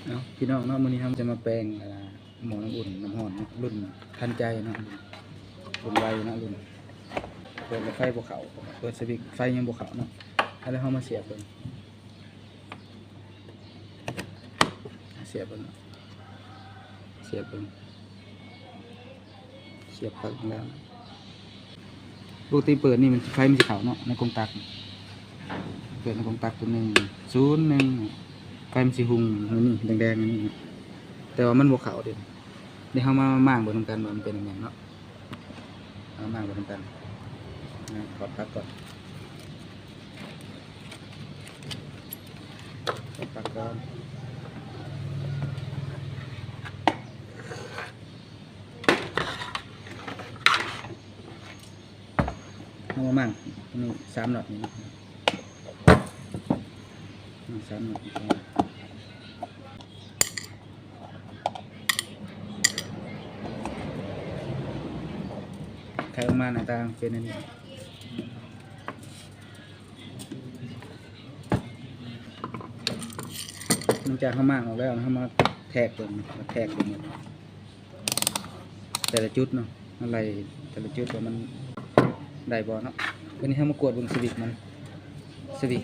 ເອົາ ພີ່ນ້ອງເນາະ, ມື້ນີ້ເຮົາຈະມາແປງ ອ່າ ໝໍ້ນ້ຳອຸ່ນ ນ້ຳຮ້ອນເນາະ, ລຸ້ນທັນໃຈເນາະ, ລຸ້ນໄວເນາະ, ລຸ້ນເປີດແລ້ວໄຟບໍ່ເຂົ້າ, ເປີດສະວິດໄຟຍັງບໍ່ເຂົ້າເນາະ. ແລ້ວເຮົາມາສຽບເບິ່ງ, ສຽບເບິ່ງເນາະ, ສຽບເບິ່ງ. ສຽບປລັກແລ້ວ ປົກກະຕິເປີດນີ້ມັນ ໄຟມັນຊິເຂົ້າເນາະ ໃນກົງຕັກ, ເປີດໃນກົງຕັກຕົວໜຶ່ງ ສູນໜຶ່ງ ໄຟມັນຊິຮຸ່ງນີ້ ແດງໆ ນີ້, ແຕ່ວ່າມັນບໍ່ເຂົ້າເດ້. ດຽວເຮົາມາມ້າງເບິ່ງນຳກັນວ່າມັນເປັນຈັ່ງໃດເນາະ, ເອົາມ້າງເບິ່ງນຳກັນ. ນະ ຖອດປລັກກ່ອນ, ຖອດປລັກກ່ອນ. ເຮົາມາມ້າງນີ້ສາມນັດນີ້ເນາະ, ມ້າງສາມນັດນີ້ກ່ອນ. ໄຂອອກມາໜ້າຕາເປັນອັນນີ້. ຫຼັງຈາກເຮົາມ້າງອອກແລ້ວ ເຮົາມາແທກເບິ່ງ, ມາແທກເບິ່ງ ແຕ່ລະຈຸດເນາະ, ມາໄລ່ແຕ່ລະຈຸດວ່າມັນໄດ້ບໍ່ເນາະ. ບາດນີ້ເຮົາມາກວດເບິ່ງສະວິດມັນ, ສະວິດ,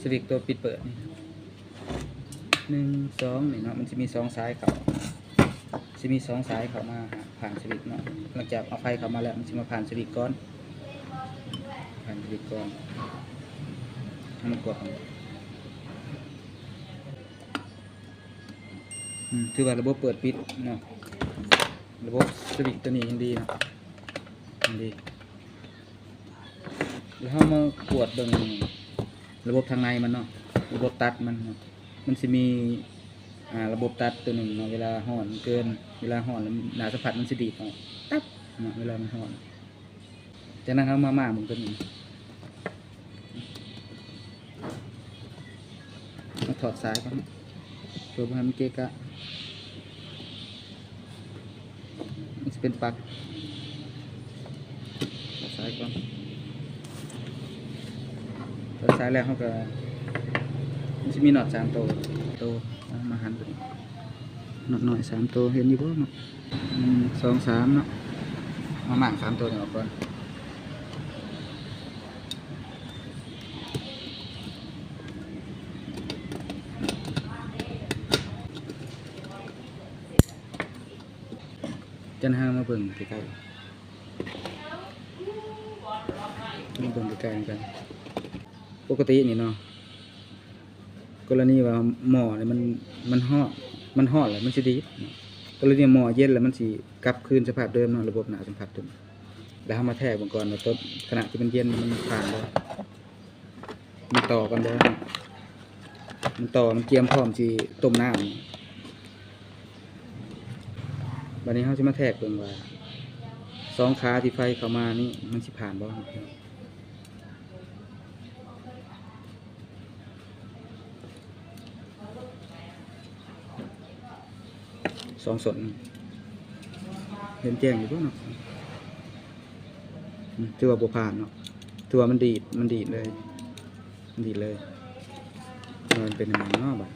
ສະວິດຕົວປິດເປີດນີ້ ໜຶ່ງ ສອງ ນີ້ເນາະ, ມັນຊິມີສອງສາຍເຂົ້າ, ຊິມີສອງສາຍເຂົ້າມາຜ່ານສະວິດເນາະ. ຫຼັງຈາກເອົາໄຟເຂົ້າມາແລ້ວ ມັນຊິມາຜ່ານສະວິດກ່ອນ, ຜ່ານສະວິດກ່ອນ. ເຮົາມາກວດເບິ່ງ. ອືມ ຖືວ່າລະບົບເປີດປິດເນາະ, ລະບົບສະວິດຕົວນີ້ຍັງດີເນາະ, ຍັງດີ. ແລ້ວເຮົາມາກວດເບິ່ງລະບົບທາງໃນມັນເນາະ, ລະບົບຕັດມັນເນາະ, ມັນຊິມີ ອ່າ ລະບົບຕັດຕົວໜຶ່ງເນາະ, ເວລາຮ້ອນເກີນ ເວລາຮ້ອນແລ້ວໜ້າສຳຜັດມັນຊິດີດອອກ ຕັບເນາະ ເວລາມັນຮ້ອນ. ຈາກນັ້ນເຮົາມາມ້າງເບິ່ງຕົວນີ້, ມາຖອດສາຍກ່ອນ ເພື່ອບໍ່ໃຫ້ມັນເກະກະ, ມັນຊິເປັນປັກ. ຖອດສາຍກ່ອນ, ຖອດສາຍແລ້ວເຮົາກໍ ມັນຊິມີນັອດສາມໂຕ, ໂຕ ເອົາມາຫັນເບິ່ງ ນັອດນ້ອຍສາມໂຕ ເຫັນຢູ່ບໍ່ເນາະ? ໜຶ່ງ ສອງ ສາມ ເນາະ, ມາມ້າງສາມໂຕນີ້ອອກກ່ອນ. ຈັນຫາມາເບິ່ງໃກ້ໆ ມາເບິ່ງໃກ້ໆນຳກັນ. ປົກກະຕິນີ້ເນາະ ກໍລະນີວ່າໝໍ້ນີ້ມັນ ມັນຮ້ອນ ມັນຮ້ອນແລ້ວມັນຊິດີດເນາະ, ກໍລະນີໝໍ້ເຢັນແລ້ວມັນຊິກັບຄືນສະພາບເດີມເນາະ ລະບົບໜ້າສຳຜັດຕົວນີ້. ແລ້ວເຮົາມາແທກເບິ່ງກ່ອນວ່າ ຕອນຂະນະທີ່ມັນເຢັນມັນຜ່ານບໍ່ ມັນຕໍ່ກັນບໍ່ ມັນຕໍ່ ມັນກຽມພ້ອມຊິຕົ້ມນ້ຳ. ບັດນີ້ເຮົາຊິມາແທກເບິ່ງວ່າ ສອງຂາທີ່ໄຟເຂົ້າມານີ້ ມັນຊິຜ່ານບໍ່. ສອງສົ້ນ ເຫັນແຈ້ງຢູ່ບໍ່ເນາະ? ອືມ ຖືວ່າບໍ່ຜ່ານເນາະ, ຖືວ່າມັນດີດ ມັນດີດເລີຍ ມັນດີດເລີຍ. ມັນເປັນຫຍັງເນາະບັດ?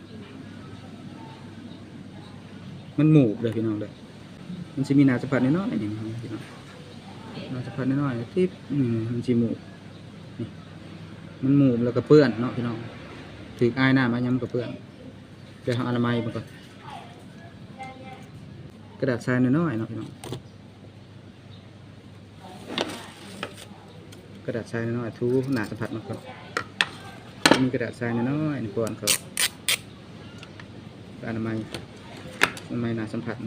ມັນໝູບເດີພີ່ນ້ອງເດີ, ມັນຊິມີໜ້າສຳຜັດນ້ອຍໆ ນີ້ພີ່ນ້ອງ, ໜ້າສຳຜັດນ້ອຍໆ ຕິບ ນີ້ ມັນຊິໝູບ ນີ້ ມັນໝູບແລ້ວກໍເປື້ອນເນາະພີ່ນ້ອງ, ຖືກອາຍນ້ຳອາຍຫຍັງມັນກໍເປື້ອນ. ດຽວເຮົາອະນາໄມເບິ່ງກ່ອນ, ກະດາດຊາຍນ້ອຍໆ ເນາະພີ່ນ້ອງ. ກະດາດຊາຍນ້ອຍໆ ຖູໜ້າສຳຜັດມັນກ່ອນ. ມີກະດາດຊາຍນ້ອຍໆ ນີ້ ປ້ອນເຂົ້າ ອະນາໄມ ອະນາໄມໜ້າສຳຜັດ.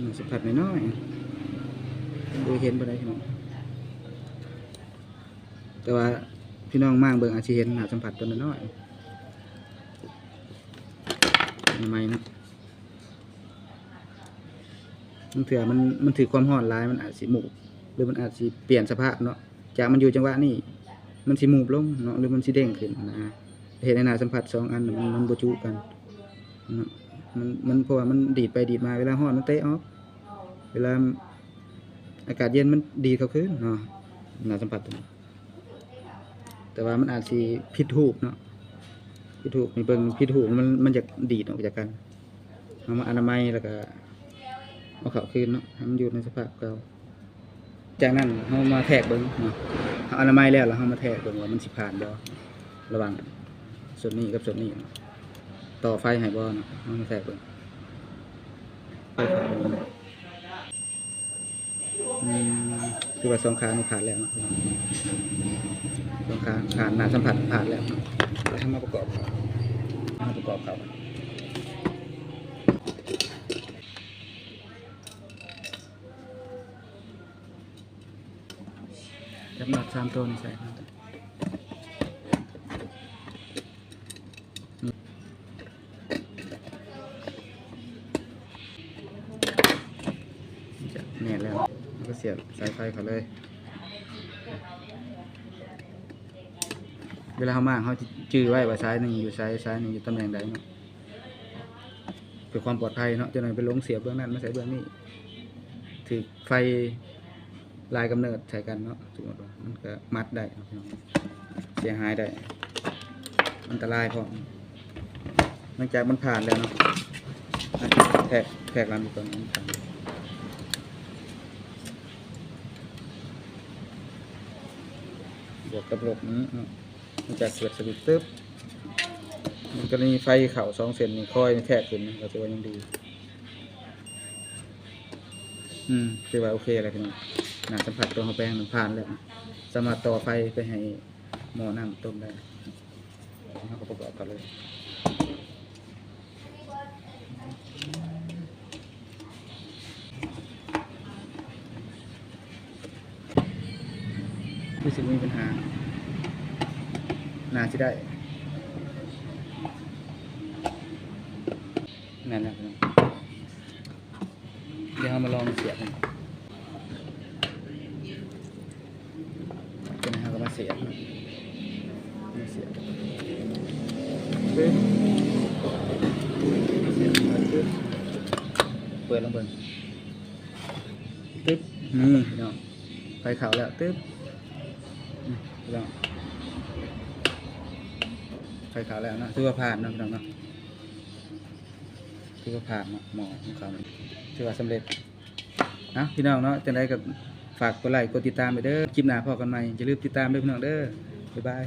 ໜ້າສຳຜັດນ້ອຍໆ ບໍ່ເຫັນປານໃດພີ່ນ້ອງ, ແຕ່ວ່າພີ່ນ້ອງມ້າງເບິ່ງອາດຊິເຫັນໜ້າສຳຜັດຕົວນ້ອຍໆ ໃໝ່ໆ ເນາະ. ບາງເທື່ອມັນ ມັນຖືກຄວາມຮ້ອນຫຼາຍ ມັນອາດຊິໝູບ ຫຼືມັນອາດຊິປ່ຽນສະພາບເນາະ, ຈາກມັນຢູ່ຈັງຫວະນີ້ ມັນຊິໝູບລົງເນາະ ຫຼືມັນຊິເດ້ງຂຶ້ນນະ, ເຮັດໃຫ້ໜ້າສຳຜັດສອງອັນມັນ ມັນບໍ່ຈຸກັນເນາະ. ມັນ ມັນ ເພາະວ່າມັນດີດໄປດີດມາ ເວລາຮ້ອນມັນເຕະອອກ ເວລາອາກາດເຢັນມັນດີດເຂົ້າຄືນເນາະ ໜ້າສຳຜັດຕົວນີ້. ແຕ່ວ່າມັນອາດຊິຜິດຮູບເນາະ ຜິດຮູບ ໃຫ້ເບິ່ງຜິດຮູບ ມັນ ມັນຢາກດີດອອກຈາກກັນ. ເຮົາມາອະນາໄມ ແລ້ວກະເອົາເຂົ້າຄືນເນາະ ໃຫ້ມັນຢູ່ໃນສະພາບເກົ່າ. ຈາກນັ້ນເຮົາມາແທກເບິ່ງເນາະ ເຮົາອະນາໄມແລ້ວ ແລ້ວເຮົາມາແທກເບິ່ງວ່າມັນຊິຜ່ານບໍ່ ລະຫວ່າງສ່ວນນີ້ກັບສ່ວນນີ້ ຕໍ່ໄຟໃຫ້ບໍ່ເນາະ. ເຮົາມາແທກເບິ່ງ ໄຟຂາດບໍ່. ອືມ ຄືວ່າສອງຂ້າງນີ້ຜ່ານແລ້ວເນາະ ສອງຂ້າງຜ່ານ ໜ້າສຳຜັດຜ່ານແລ້ວເນາະ. ເຮົາມາປະກອບເຂົ້າ ເຮົາມາປະກອບເຂົ້າ ຈັບນັອດສາມໂຕນີ້ໃສ່ ແໜ້ນແລ້ວ ເຮົາກະສຽບສາຍໄຟເຂົ້າເລີຍ. ເວລາເຮົາມ້າງ ເຮົາຈະຈື່ໄວ້ວ່າສາຍໜຶ່ງຢູ່ໃສ ສາຍໜຶ່ງຢູ່ຕຳແໜ່ງໃດເນາະ ເພື່ອຄວາມປອດໄພເນາະ. ຈັກໜ້ອຍໄປຫຼົງສຽບເບື້ອງນັ້ນມາໃສ່ເບື້ອງນີ້ ຖືກໄຟຫຼາຍກຳເນີດໃສ່ກັນເນາະ ສົມມຸດວ່າ ມັນກະມັດໄດ້ເນາະ ເສຍຫາຍໄດ້ ອັນຕະລາຍພ້ອມ. ຫຼັງຈາກມັນຜ່ານແລ້ວເນາະ ແທກ ແທກລຳກ່ອນ ມັນຜ່ານ ບວກກັບລົບນີ້ເນາະ ຫຼັງຈາກເປີດສະວິດຕຶບ ມັນກະມີໄຟເຂົ້າສອງເສັ້ນນີ້ ຄອຍແທກຂຶ້ນ ກະຖືວ່າຍັງດີ. ອືມ ຖືວ່າໂອເຄແລ້ວພີ່ນ້ອງ ໜ້າສຳຜັດຕົວເຮົາແປງນັ້ນຜ່ານແລ້ວ ສາມາດຕໍ່ໄຟໄປໃຫ້ໝໍ້ນ້ຳຕົ້ມໄດ້. ເຮົາກະປະກອບເຂົ້າເລີຍ ຄືຊິບໍ່ມີບັນຫາ ໜ້າຊິໄດ້ ແມ່ນແລ້ວພີ່ນ້ອງ. ດຽວເຮົາມາລອງສຽບເບິ່ງ ຈາກນັ້ນເຮົາກະມາສຽບ ມາສຽບ ປຶບ ສຽບ ປຶບ ເປີດລອງເບິ່ງ ປຶບ ນີ້ພີ່ນ້ອງ ໄຟເຂົ້າແລ້ວ ປຶບ ນີ້ພີ່ນ້ອງ ໄຟເຂົ້າແລ້ວເນາະ ຖືວ່າຜ່ານເນາະພີ່ນ້ອງເນາະ ຖືວ່າຜ່ານເນາະ ໝໍ້ຂອງເຂົາ ຖືວ່າສຳເລັດ. ເອົາ ພີ່ນ້ອງເນາະ ຈັ່ງໃດກະຝາກກົດໄລກົດຕິດຕາມໄວ້ເດີ ຄລິບໜ້າພໍ້ກັນໃໝ່ ຢ່າລືມຕິດຕາມເດີພີ່ນ້ອງເດີ ບາຍບາຍ.